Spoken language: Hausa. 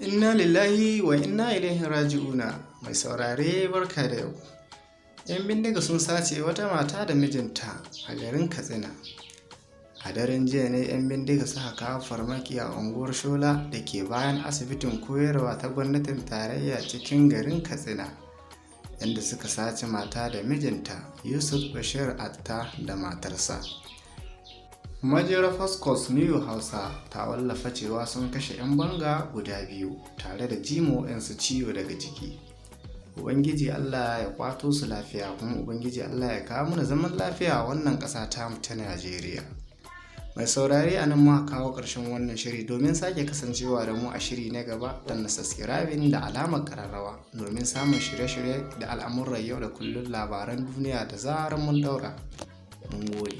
Inna lillahi wa inna ilaihi raji'una. Mai saurare, barka da yau. 'Yan bindiga sun sace wata mata da mijinta a garin Katsina. A daren jiya ne 'yan bindiga suka kawo farmaki a unguwar Shola da ke bayan asibitin koyarwa ta gwamnatin tarayya cikin garin Katsina, inda suka sace mata da mijinta, Yusuf Bashir Atta da matarsa. Majiyar Foscos New Hausa ta wallafa cewa sun kashe 'yan banga guda biyu tare da jimo 'yansu ciwo daga jiki. Ubangiji Allah ya kwato su lafiya, kuma Ubangiji Allah ya kawo mana zaman lafiya a wannan ƙasa tamu ta Najeriya. Mai saurare, a nan muka kawo ƙarshen wannan shiri. Domin sake kasancewa da mu a shiri na gaba, danna subscribing da alamar ƙararrawa domin samun shirye-shirye da al'amuran yau da kullum, labaran duniya da zarar mun daura. Mun gode.